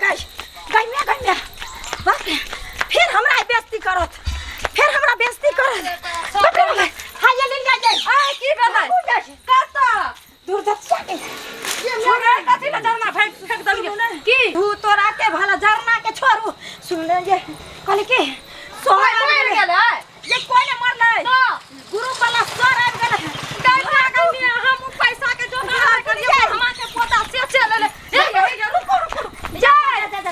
गई गई में गई में बाप रे फिर हमरा बेइज्जती करत फिर हमरा बेइज्जती करत बाप रे बाप रे हाय ये ले जा आ की भेलै कतऽ दूर दक्षिया के छोड़े कथी ले जरना फेंक फेंक देलियै की तू तोरा के भला जरना के छोड़ू सुन ले ये कहली की सोहर कोइ मरि गेलै ये कोई ने मरलै ना गुरु वाला सर आबि गेलै गई गई हम पैसा के जोगाड़ करियै हमरा के पोता से चल ले ए ए, रुको रुको जा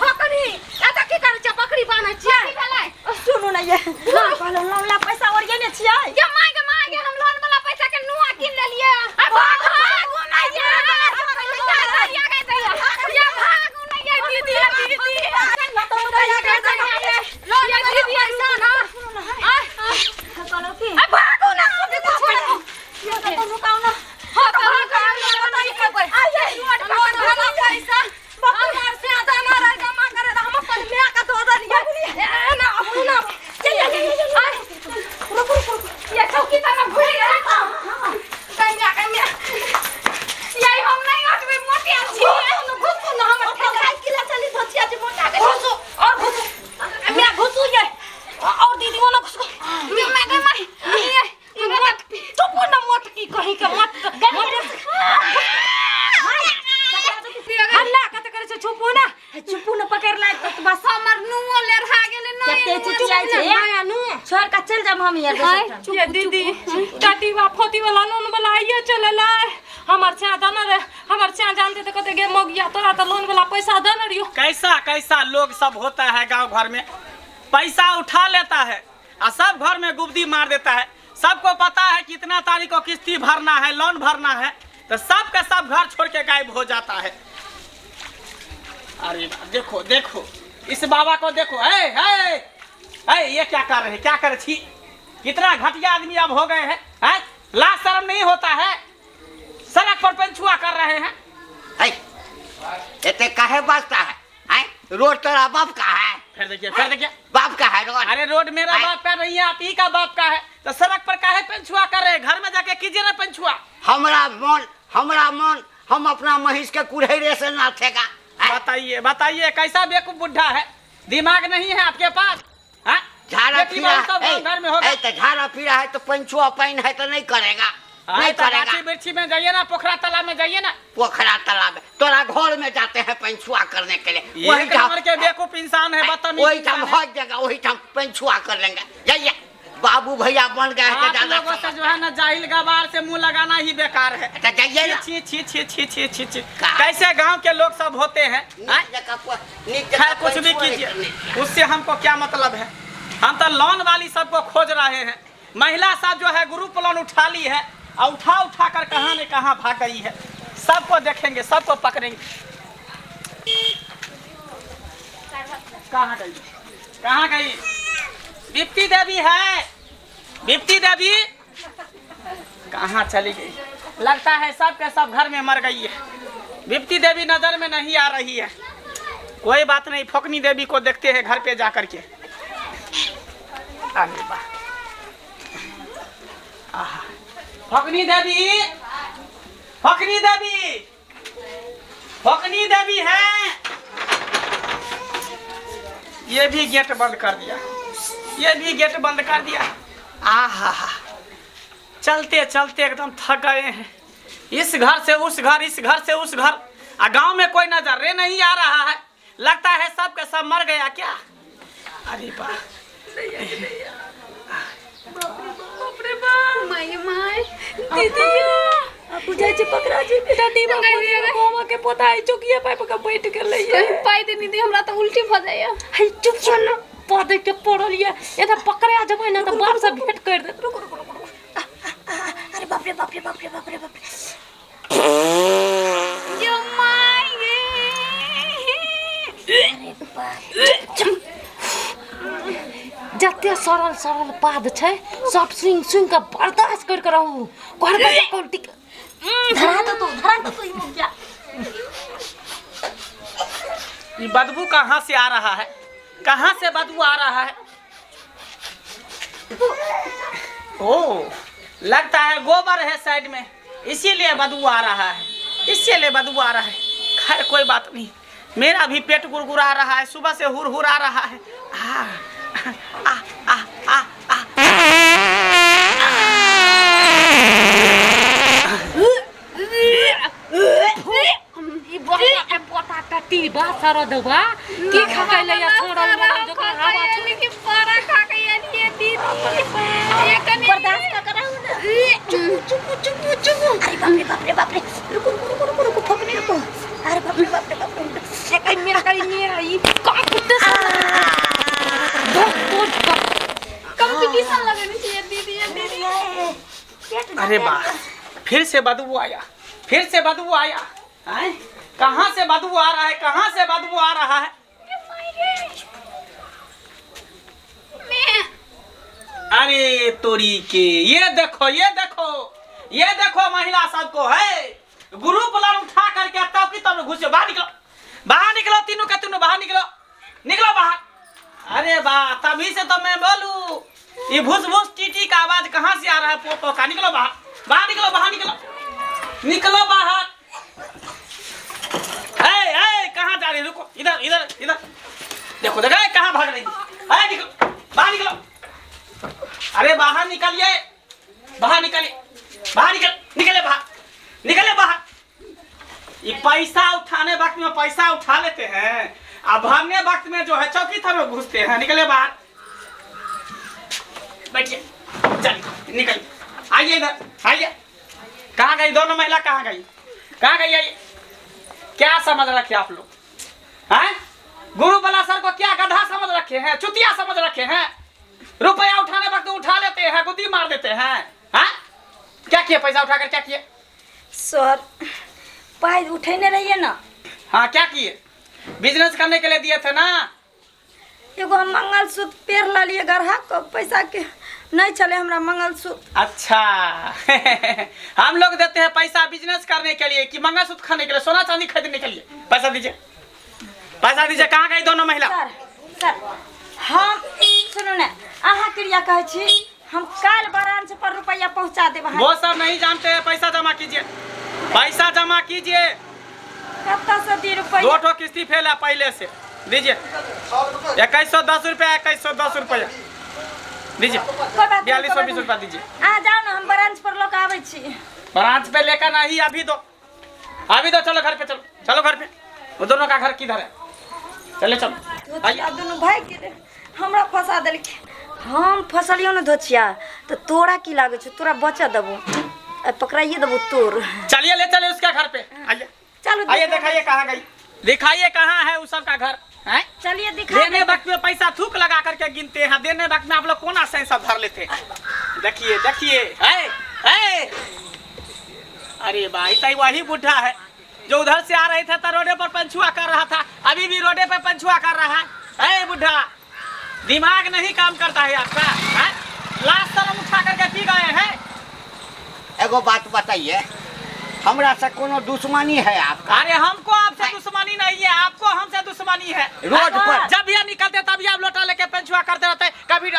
फकनी एतऽ की करै छियै बकरी बान्है छियै की भेलै सुनू ने ये कहलहुँ लोन ला पैसा और ये ने छियै ये माय गे माय गे हम लोन वाला पैसा के नुआ किन लेलियै आ भाग भागू नै ये ये भागू नै ये दीदी दीदी लोन वाला पैसा ना कहलहुँ की आ भागू ना हम भी कुछ छोड़ू ये तो रुकाउ ना हां तो भागू ना नहीं करबै लोन वाला पैसा हमर से आधा ना रह जमा करे त हम अपन माय के दऽ देलियै ए ना अबू ना रुक रुक रुक ये चौकी तर घुरि गेलै कन्या कन्या ये हम नहीं हटबै मोटे छी घुसू ना हमर अपन साइकिल चली धोतिया जे मोटा के घुसू और घुसू मैं घुसू ये और दीदी वो ना घुसू मैं मैं मैं ये ई मोट चुप ना मोट की कहीं के मोट हल्ला कत करे छै चुपू ना चुपू न पकड़ लाय तो बस हमर नुओ लेरहा गेलै ना कते चिचियाइ छै नया नुओ छोड़ के चल जाब हम यार ये दीदी टटीवा फोती वाला लोन वाला आइए चलल हमर छा जान रे हमर छा जानते तो कहते गे मगिया तोरा तो लोन वाला पैसा दे न रियो कैसा कैसा लोग सब होता है गांव घर में पैसा उठा लेता है और सब घर में गुब्दी मार देता है सबको पता है कि इतना तारीख को किस्ती भरना है लोन भरना है तो सब का सब घर छोड़ के गायब हो जाता है। अरे बा, देखो देखो इस बाबा को देखो। हे हे हे ये क्या कर रहे हैं, क्या कर छी, कितना घटिया आदमी अब हो गए हैं, हैं? लाज शर्म नहीं होता है, सड़क पर पंछुआ कर रहे हैं। है एते काहे बजता है हैं? रोड तेरा बाप का है। फिर देखिए फिर देखिए बाप का है रोड। अरे रोड मेरा हैं? बाप का नहीं है, आप ही का बाप का है, तो सड़क पर काहे पंछुआ कर रहे हैं? घर में जाके कीजिए ना पंछुआ। हमरा मन हमरा मन हम अपना महिष के कुल्हड़े से नाथेगा। हैं? बताइए बताइए कैसा बेवकूफ बुढ़ा है, दिमाग नहीं है आपके पास? हैं? झाड़ा बेटी पीड़ा बहू सब है गाँव घर में होगा। ए, तो झाड़ा पीड़ा है तो पंचुआ पाइन है तो नहीं करेगा। हाँ, नहीं तो करेगा। गाछी बिरछी में जाइए ना, पोखरा तालाब में जाइए ना। पोखरा तालाब में तोरा घर में जाते हैं पंचुआ करने के लिए। वही एक नंबर के बेवकूफ इंसान है, बदतमीज वही ठाम इंसान है। हर जगह वही ठाम पंचुआ कर लेंगे। जाइए बाबू भैया बन गए हैं तो आप ज्यादा लोगों से जो है ना जाहिल गवार से मुंह लगाना ही बेकार है। अच्छा जाइए ना। छी छी छी छी छी छी छी का? कैसे गांव के लोग सब होते हैं, हैं? नीक जगह पर- नीक जगह खैर कुछ भी पंचुआ नहीं कीजिए करने। उससे हमको क्या मतलब है, हम तो लोन वाली सबको खोज रहे हैं। महिला सब जो है ग्रुप लोन उठा ली है और उठा उठा कर कहाँ ने कहाँ भाग गई है। सबको देखेंगे, सबको पकड़ेंगे। कहाँ गई, कहाँ गई? दीप्ति देवी है, दीप्ति देवी कहाँ चली गई? लगता है सब के सब घर में मर गई है। दीप्ति देवी नजर में नहीं आ रही है। कोई बात नहीं, फोकनी देवी को देखते हैं घर पे जा करके। अरे वाह, आहा। फोकनी देवी, फोकनी देवी, फोकनी देवी है। ये भी गेट बंद कर दिया, ये भी गेट बंद कर दिया। आहा, चलते चलते एकदम थक गए हैं। इस घर से उस घर, इस घर से उस घर, आ गांव में कोई नजर रे नहीं आ रहा है। लगता है सब के सब मर गया क्या? अरे वाह, my my दीदी बुझाइ छै पकड़ा जेबै। टटीवा मामा के पोता है चौकिया पाइप के बैठ गेलै कहीं पाइ दे दीदी हमरा तऽ उल्टी भऽ जाइया। हे चुप छो ना, पदे के पड़ल ये एना पकड़ा जेबै ना तऽ बाप से भेंट कर देत। रुक रुक रुक रुक, अरे बाप रे बाप रे बाप रे बाप रे बाप रे। यो my गे, अरे बाप, जते सरल सरल पाद छै सब सुनि सुनि के बर्दाश्त कर के रहू। घर पर जाके उल्टी धरा दो तू, धरा दो तू ई मुखिया। ये बदबू कहाँ से आ रहा है, कहाँ से बदबू आ रहा है? ओ लगता है गोबर है साइड में, इसीलिए बदबू आ रहा है, इसीलिए बदबू आ रहा है। खैर कोई बात नहीं, मेरा भी पेट गुड़गुड़ा रहा है, सुबह से हुरहुरा रहा है। आ आ आ आ आ। ई बहरा के पोता टटीबा सरदबा की खकैले या छोड़ल मरल जोकर हवा छू कि पारा खा के एलिए दीदी ये कनी बर्दाश्त न कराऊ ना। चुप चुप चुप चुप। अरे बाप रे बाप रे बाप रे, रुको रुको रुको रुको रुको फकनी रुको। अरे बाप रे बाप रे बाप रे। कहीं मेरा कहीं मेरा ई कंपटीशन बहुत कंपटीशन लगनी चाहिए दीदी ये दीदी। अरे वाह, फिर से बदबू आया, फिर से बदबू आया। आए? कहाँ से बदबू आ रहा है, कहाँ से बदबू आ रहा है? अरे तोरी के, ये देखो ये देखो ये देखो, महिला सबको है ग्रुप लोन उठा करके तब की तब घुसे। बाहर निकलो, बाहर निकलो, तीनों का तीनों बाहर निकलो, निकलो बाहर। अरे वाह, तभी से तो मैं बोलूं ये भूस भूस टीटी का आवाज कहाँ से आ रहा है, पोपो का। निकलो बाहर, बाहर निकलो, बाहर निकलो, निकलो बाहर। ए ए कहाँ जा रही, रुको, इधर इधर इधर देखो देखो, कहाँ भाग रही है। निकलो बाहर निकलो, अरे बाहर निकलिए, बाहर निकलिए, बाहर निकल, निकले बाहर, निकले बाहर। ये पैसा उठाने वक्त में पैसा उठा लेते हैं, अब भागने वक्त में जो है चौकी था में घुसते हैं। निकले बाहर, बैठिए, चलिए निकलिए, आइए इधर आइए। कहाँ गई दोनों महिला, कहाँ गई, कहाँ गई? आइए। क्या समझ रखे आप लोग हैं? गुरु बला सर को क्या गधा समझ रखे हैं, चुतिया समझ रखे हैं? रुपया उठाने वक्त उठा लेते हैं, गुद्दी मार देते हैं। हाँ? क्या किया पैसा उठाकर, क्या किया? सर पाई उठेने रहिए ना। हाँ क्या किए? बिजनेस करने के लिए दिए थे ना। एगो हम मंगलसूत्र पेर लालिए ग्राहक पैसा के नहीं चले हमरा मंगलसूत्र। अच्छा हम लोग देते हैं पैसा बिजनेस करने के लिए कि मंगलसूत्र खाने के लिए, सोना चांदी खरीदने के लिए? पैसा दीजिए, पैसा दीजिए। कहाँ गई दोनों महिला? सर सर हम सुनू ने, अहाँ क्रिया कहै छी, हम काल ब्रांच पर रुपया पहुंचा देब। वो सब नहीं जानते हैं, पैसा जमा कीजिए, पैसा जमा कीजिए। कत्ता से दी रुपया? दो ठो किस्ती फेल है पहले से, दीजिए 2110 रुपया, 2110 रुपया दीजिए, 4220 रुपया दीजिए। आ जाओ ना, हम ब्रांच पर लोग आबै छी। ब्रांच पे लेकर नहीं, अभी दो, अभी दो। चलो घर पे चलो, चलो घर पे। वो दोनों का घर किधर है? चले चलो। आइए। दोनों भाई के हमरा फंसा देलखिन। हम फसलियो ने धोचिया तो तोरा की लागे छौ, तोरा बचा देबो, पकड़ाइए देबो तोर। चलिए ले चले उसका घर पे। आइए चलो, आइए, दिखाइए कहाँ गई, दिखाइए कहाँ है उस सबका घर। चलिए दिखा। देने वक्त में पैसा थूक लगा करके गिनते हैं, देने वक्त में आप लोग कोना से सब धर लेते हैं। देखिए देखिए, है अरे भाई तो वही बुढ़ा है जो उधर से आ रहे थे तो रोडे पर पंछुआ कर रहा था, अभी भी रोडे पर पंछुआ कर रहा है। अरे बुढ़ा, दिमाग नहीं काम करता है आपका। लास्ट शर्म उठा करके पी गए हैं। एगो बात बताइए, हमरा से कोनो दुश्मनी है आपका? अरे हमको आपसे दुश्मनी नहीं है, आपको हमसे दुश्मनी है। रोड पर जब यह निकलते तब आप लोटा लेके पंछुआ करते रहते हैं, कभी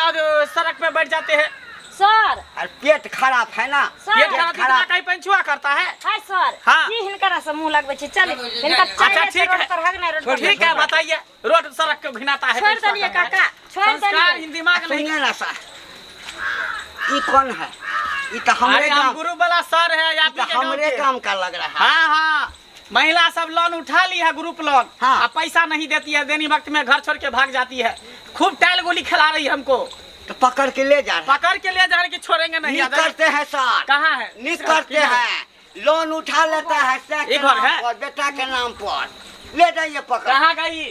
सड़क पे बैठ जाते हैं। सर और पेट खराब है ना, पेट खराब कहीं पंछुआ करता है। Hi sir. हाँ ई हिनकरा से मुंह लगबै छै। चल हिनका। अच्छा ठीक है, ठीक है, बताइए। रोड सड़क को घिनाता है। छोड़ दलिए काका, छोड़ दलिए। हिंदी मांग नहीं ना सर। ई कौन है? ई तो हमरे गांव गुरु वाला सर है, या तो हमरे काम का लग रहा है। हां हां, महिला सब लोन उठा ली है, ग्रुप लोन। हाँ। पैसा नहीं देती है, देनी वक्त में घर छोड़ के भाग जाती है। खूब टाइल गोली खिला रही है हमको। तो पकड़ के ले जा रहे, पकड़ के ले जा रहे कि छोड़ेंगे नहीं। करते हैं सर। कहाँ है? नहीं करते हैं, लोन उठा लेता है घर है बेटा के नाम पर, ले जाइए पकड़। कहाँ गई,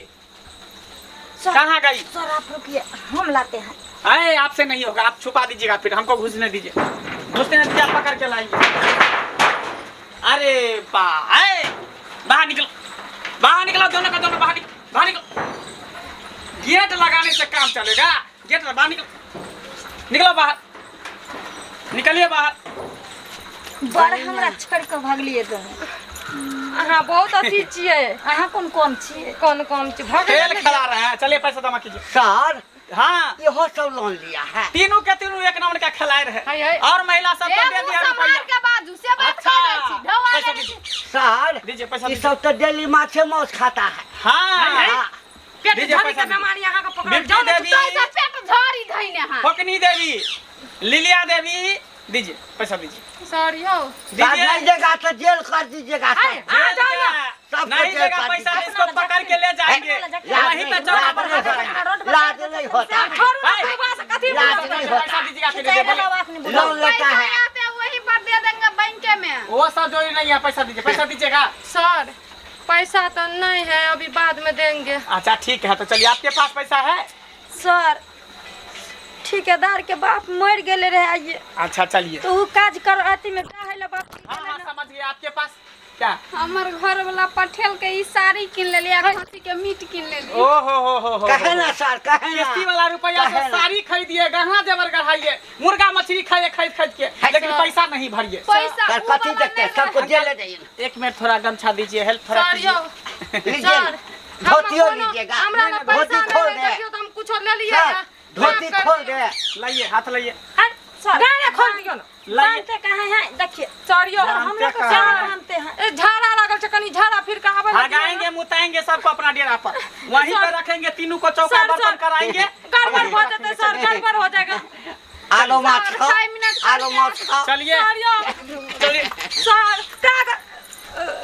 कहाँ गई? सर आप रुकिए, हम लाते हैं। अरे आपसे नहीं होगा, आप छुपा दीजिएगा, फिर हमको घुसने दीजिए, घुसने दीजिए, आप पकड़ के लाइए। अरे बा, बाहर निकलो, बाहर निकलो, दोनों का दोनों बाहर निकलो, बाहर निकलो। गेट लगाने से काम चलेगा? गेट बाहर निकलो, निकलो बाहर, निकलिए बाहर। बड़ हमरा छोड़ के भागलिए दोनों। अहाँ बहुत अथी छियै। अहाँ कोन कम छियै? कोन कम छी? खेल खेला रहे हैं। चलिए पैसा जमा कीजिए सर। हाँ यहो सब लोन लिया है, तीनों के तीनों एक नंबर का खिलाए रहे। और महिला सब तो दे दिया रुपया के बाजू से बात अच्छा, करै छी, ढवा पैसा लेने दीजिए सर। दीजिए पैसा ये सब तो डेली माछे मांस खाता है। हाँ पेट दीजिए झड़ी पैसा के बीमारी अहाँ के पकड़ल बिप्टी जाओ ने देवी। तो ऐसा पेट झड़ी धइने हाँ फोकनी देवी, लिलिया देवी, दीजिए पैसा दीजिए। सर यो साहब दीजिए। नहीं देगा तो जेल कर दीजिएगा अरे, सब। आ जाओ ना। सबको नहीं जेल देगा कर पैसा दीजिए। इसको पकड़ के ले जाएंगे, वहीं पे चौका पर लाज नहीं होता, लाज नहीं होता। छोड़ू ना भाई। बाबा से कथी लाज बोलबै? नहीं होता। पैसा दीजिएगा कि नहीं बोले? लोन लेता पैसा है। आते हैं वहीं पर दे देंगे बैंक में। वो सब जरूरी नहीं है, पैसा दीजिए, पैसा दीजिएगा। सर पैसा तो नहीं है, अभी बाद में देंगे। अच्छा ठीक है, तो चलिए आपके पास पैसा है? सर ठेकेदार के बाप मर गेले रहे आइए। अच्छा चलिए। तो उ काज कर अथी में का है बाप। हाँ हाँ समझ गए। आपके पास क्या? हमर घर वाला पठेल के ई साड़ी किन लेली आ खसी के मीट किन लेली। ओ हो हो हो हो। कहे ना सर, कहे ना। किस्ती वाला रुपया से कहे ना। साड़ी खरीदिए, गहना जेवर गढ़ाइए, मुर्गा मछली खाइए खरीद खरीद के, लेकिन पैसा नहीं भरिए। पैसा सर उ कथी वाला देखते हैं? नहीं सबको जेल ले जाइए। एक मिनट थोड़ा गमछा दीजिए, हेल्प थोड़ा सर यो कीजिए। लीजिए, सर धोतियो लीजिएगा। हमरा ना धोती पैसा खोल नहीं दे। देखियो तो हम कुछो ले लिए सर ना। धोती माफ कर खोल दियो। दे। लाइए हाथ लाइए। सर गाने खोल दियो ना। लाइए। बांधते कहाँ है देखिए। सर यो हम लोग को कहाँ सब बांधते हैं। ए झाड़ा लागल छै, कनी झाड़ा फिर के आबै भगाएंगे मुताएंगे सबको अपना डेरा पर, वहीं पर रखेंगे तीनों को चौका सर, बर्तन सर। कराएंगे। गड़बड़ हो जेतै सर, गड़बड़ हो जाएगा। आलू माछ सर, खाओ, 5 मिनट आलू माछ खाओ। चलिए सर यो चलिए। सर कागज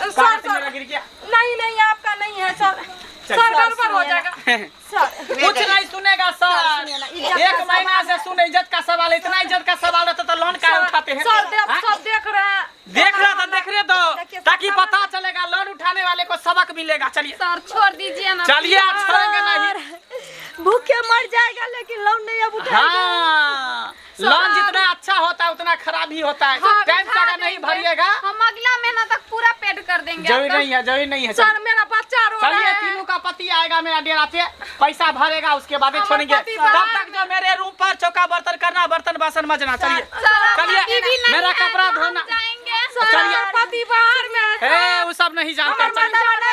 सर कागज मेरा सर गिर गया। नहीं नहीं आपका नहीं है सर, सर गड़बड़ हो जाएगा। सर कुछ नहीं सुनेगा सर, सुनिए ना, इज्जत एक का महीना से सुने इज्जत का सवाल, इतना इज्जत का सवाल रहता तो लोन का उठाते हैं। सर देख हाँ? सब देख रहे हैं। देख रहा था, देख रहे दो, देखिए, ताकि सब पता चलेगा लोन उठाने वाले को सबक मिलेगा। चलिए सर छोड़ दीजिए ना। चलिए, आज छोड़ेंगे नहीं, भूखे मर जाएगा लेकिन लोन नहीं अब उठाएगा। हाँ लोन जितना अच्छा होता है उतना खराब ही होता है। हाँ, टाइम से उठा अगर नहीं देंगे। भरिएगा। हम अगला महीना तक पूरा पेड कर देंगे जरूरी आपका। नहीं है, जरूरी नहीं है। सर मेरा बच्चा रो रहा चलिए है। तीनों का पति आएगा मेरा डेरा पे, पैसा भरेगा उसके बाद ही हमार छोड़ेंगे। पति तब बाहर तक जो मेरे रूम पर चौका बर्तन करना, बर्तन बासन मजना। चलिए सर, चलिए, बीवी नहीं मेरा है कपड़ा तो हम धोना। जाएंगे। सर चलिए। पति बाहर में है। ए वो सब नहीं जानते। हमार चलिए। बच्चा